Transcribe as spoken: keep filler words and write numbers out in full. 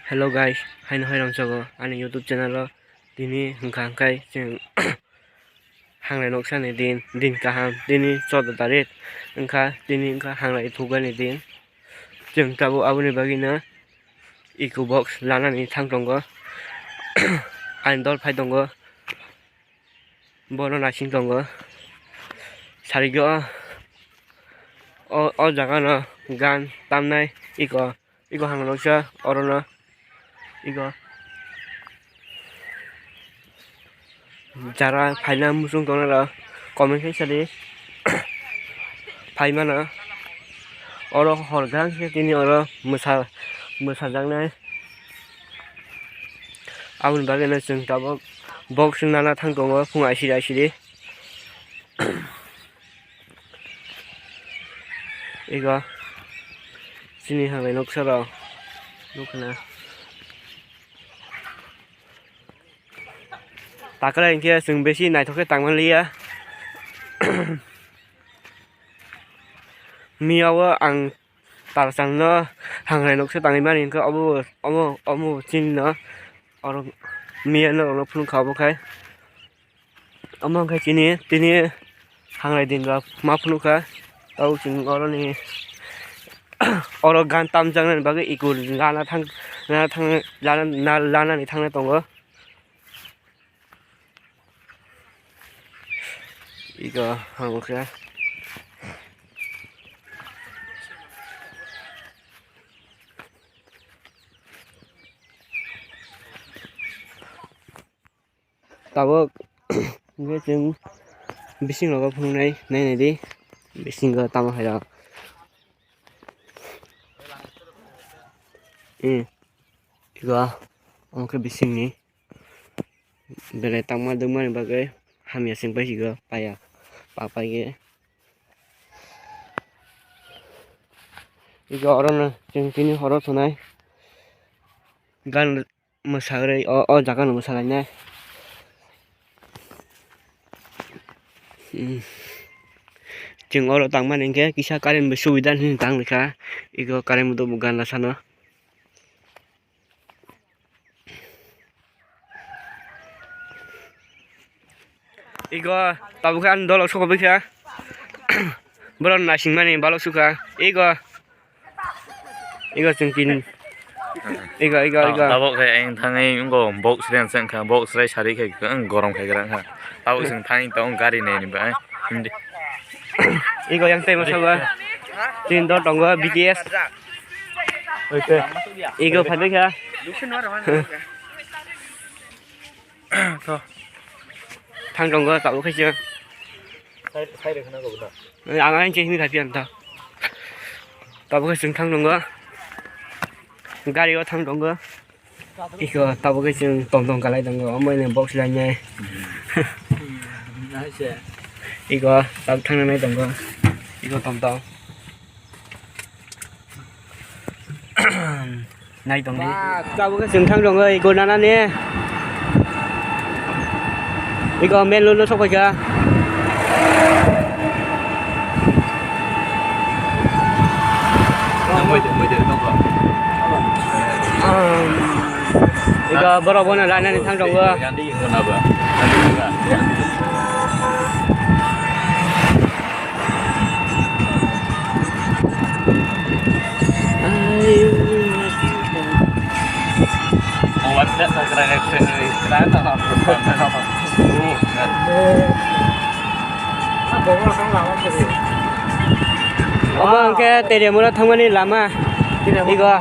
Hello guys, haino hai ramsago ani YouTube channel o. Tini hwnkha hwnkhe chwng hanglai noksa ni din, din kaham, tini choudo tarik wngkha, tini wngkha hanglai thukgani din. Chwng tabuk aboni bagwino eco box lanani thang tongo. Ani dol phai tongo. Bono naising tongo. Sarigo o, o, o jaga no gan tamnai iko, iko hang nuksa oro no iko jara phaina muchung tongnai rok comment khe sadi. Phai mano oro hor gang khe tini oro mwsa, mwsajaknai. Aboni bagwi no chwng tabuk box wng nana thang tongo phung aisiri aisiri. Ego chini hanglai nuksa rok nukha na. Takra hinkhe chwng besi naithok khe tangma liya. Miya o ang Tarsang no hanglai noksa tangwi mani hinkhe obo, omo, omo chini no oro miya no rok no phunukha obo khai. Omo hinkhe chini tini hanglai din rok ma phunukha. Tabuk chwng oro ni oro gan tamjaknani bagwi iko lana thang, lana thang, lana, na, lanani thangna tongo. Iko hamo khe. Tabuk hwnkhe chwng bising rogo phunuknai nai nai di. Bisingo tamo hai rok. Hmm. Iko omo khe bisingni. Belai tangma dwngmani bagwi hamya chwng paisigo paya, pa paigwi. Iko orono chwng tini horo thwnai. Gan mwsagwi o, o jaga no mwsalainai. Hmm. Chwng oro tangmani hinkhe kisa current bo subida hinwi tanglikha. Iko current bo gana sano. Ego tabuk khe ani dolok sokobwi kha. Borok naisingmani balok sukha. Ego, ego chwng tin. Ego, ego, ego. Tabuk khe ang thangwi wngkha box rent se wngkha, box rai sari khe gorom khai gra wngkha. Tabuk chwng thangwi tongo gari naini bai. Ego yang tei masa ba. Tin dol tongo B T S. Ego phai kha. Tho. Thang tongo tabuk khe chwng. Ang ang chini khai pian tho. Tabuk khe chwng thang tongo. Gari o thang tongo. Iko tabuk khe chwng tom tom kalai tongo. Omo ni box lainai. Iko tabuk thang nai tongo. Iko tom tom. Nai tongdi. Ba, tabuk khe chwng thang tongo, ego nanani. Ego main road no sokphaikha. Ego borok bono lainani thang tongo. Omo hwnkhe Teriamura thangmani lama. Ego.